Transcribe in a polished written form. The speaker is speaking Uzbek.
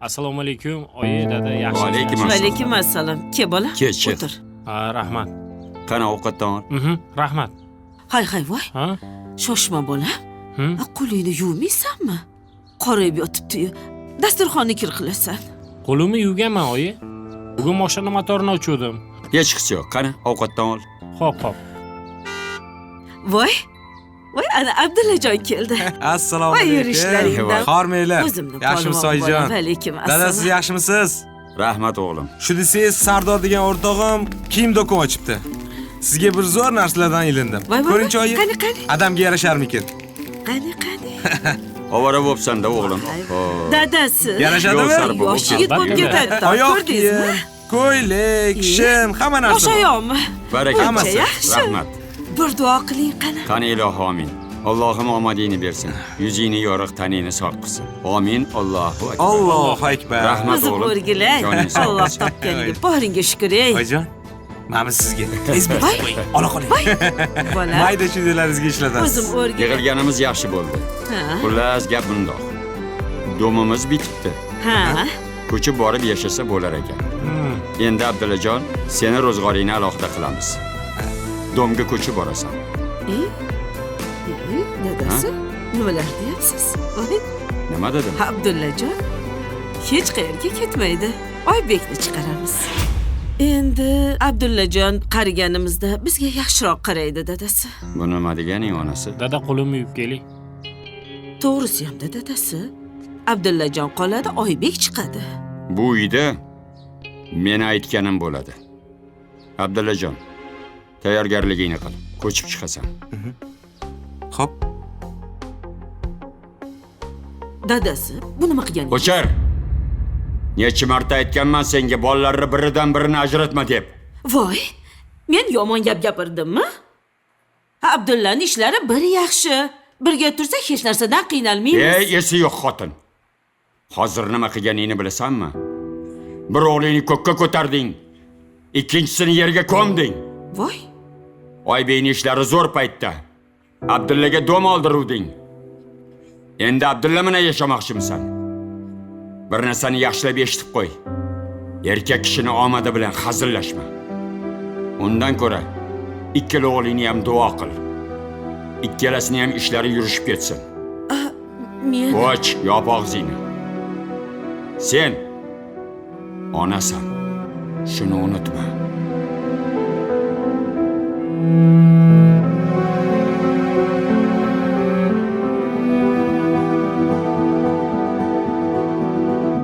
Assalomu alaykum, oyi, dada, yaxshimisiz? Alaykum assalom. Alaykum assalom. Ke bola. Kel, chiq. O'tir. Ha, rahmat. Qani ovqatdan ol. Rahmat. Hay hay voy. Ha? Shoshma bolam. Hı? A, qo'lingni yuvmaysanmi? Qorayib yotibdi-yu. Dasturxonni kir qilasan. Qo'limni yuvganman, oyi. Bugun mashina motorini o'chirdim. Hech qisi yo'q. Qani ovqatdan ol. Xo'p, xo'p. Voy. Voy, ana Abdullajon keldi. Assalomu Voy alaykum. yurishlaringdan. Hormanglar. O'zimni Yaxshimisiz polvon oyijon? bolam. Alaykum Dada siz assalom. yaxshimisiz? Rahmat o'g'lim. Shu desangiz Sardor degan o'rtog'im kiyim do'kon ochibdi. Sizga bir zo'r narsalardan ilindim. Voy, voy, Ko'ringchi voy. oyi. Qani, qani? Adamga yarasharmikin? Qani, qani? Ovora bo'psan-da o'g'lim. Xo'p. Dadasi. Yarashadimi? Yo'q, sarpo Yosh yigit bo'lib Albatta. ketadi. Oyoq Ko'rdingizmi? kiyim, ko'ylak, shim, hamma narsa. Bosh bor. oyoqmi? Baraka. Hammasi. Yaxshi. Rahmat. Bir duo qiling qani. Qani ilohi amin. Allohim omadingni bersin. Yuzingni yorug', taningni sog' qilsin. Amin. Allohu akbar. Allohu akbar. Rahmat O'zim o'g'lim. o'rgilay. Joning sog' Alloh bo'lsin. topganiga boringga shukr ey. Oyijon, mana bu sizga. Tez bir Voy. ola qoling. Bola. Mayda chuydalaringizga ishlatasiz. O'zim o'rgilay. Yig'ilganimiz yaxshi bo'ldi. Ha. Xullas, gap bundoq. Domimiz bitibdi. Ha. Ko'chib borib yashasa bo'lar ekan. Endi Abdullajon, seni ro'zg'oringni alohida qilamiz. Domga ko'chib borasan. E? E, dadasi, nimalar deyapsiz? Voy, Nima dedim? ha, Abdullajon hech qayerga ketmaydi. Oybekni chiqaramiz. Endi Abdullajon qariganimizda bizga yaxshiroq qaraydi dadasi. Bu nima deganing onasi? Dada, qo'limni yuvib keling. To'g'risi hamda dadasi. Abdullajon qoladi, Oybek chiqadi. Bu uyda meni aytganim bo'ladi. Abdullajon, tayyorgarligingni qil. Ko'chib chiqasan. Xo'p. Dadasi, bu nima qilganingiz? O'chir! Necha marta aytganman senga bolalarni biridan birini ajratma deb. Voy, men yomon gap gapirdimmi? Ha, Abdullani ishlari bir yaxshi. Birga tursa hech narsadan qiynalmaymiz. Ey, esi yo'q xotin. Hozir nima qilganingni bilasanmi? Bir o'g'lingni ko'kka ko'tarding, ikkinchisini yerga ko'mding. Voy, Oybekning ishlari zo'r paytda Abdullaga dom oldiruvding. Endi Abdulla bilan yashamoqchimisan? Bir narsani yaxshilab eshitib qo'y. Erkak kishini omadi bilan hazillashma. Undan ko'ra ikkala o'g'lingni ham duo qil. Ikkalasini ham ishlari yurishib ketsin. Men Och, yop og'zingni. Sen onasan. Shuni unutma.